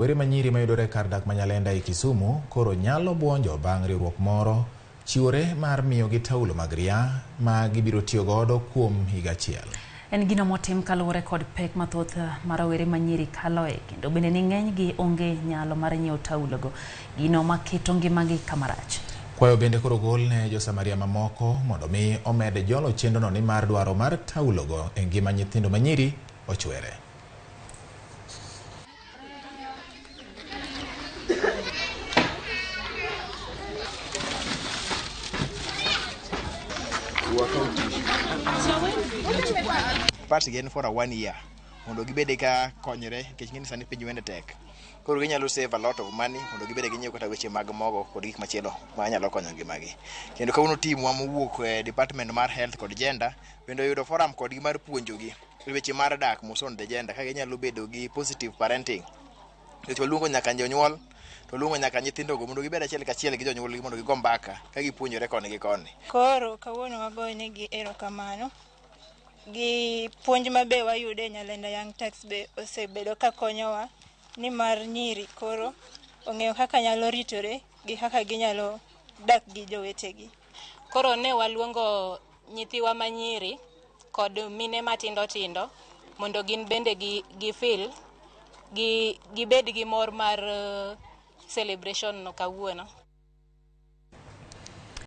Rowere manyiri mayudore kar dak ma Nyalenda ei Kisumu koro nyalo buonjo bang' riwruok moro chiwore mar miyogi taulo mag ria ma gibiro tiyo godo kuom higa achiel. En gino motim kaluwore kod pek mathoth ma rowere manyiri kaloe kendo bende ni ng'enygi onge nyalo mar nyiewo taulogo, gino maketo ngimagi kama rach. Kwayo bende koro gol ne josamaria mamoko mondo mi omed jolo chenrono nimar dwaro mar taulogo e ngima nyithindo manyiri ochwere. Pads gi en for a one year mondo gibede ka konyre nikech ing'eni sani piny wende tek. Koro ginyalo save a lot of money mondo gibede ginyiew kata weche mag mogo kod gik machielo ma nyalo konyo ngimagi. Kendo kawuono team wa mowuok e department mar health kod gender bende oyudo forum kodgi mar puonjogi e weche mar dak mos on the gender kaka ginyalo bedo gi positive parenting. Nikech waluongo nyaka jonyuol to waluongo nyaka nyithindogo mondo gibed achiel kachiel gi jonyuolgi mondo gigo mbaka ka gipuonjore koni gi koni. Koro kawuono wagoyonegi erokamano gi puonj mabe wayudo e Nyalenda Young Turks be osebedo ka konyowa nimar nyiri koro ong'eyo kaka nyalo ritore gi kaka ginyalo dak gi jowetegi. Koro ne waluongo nyithiwa manyiri kod mine matindo tindo mondo gin bende gi, gi feel gi gibed gi mor mar celebration no kawuono.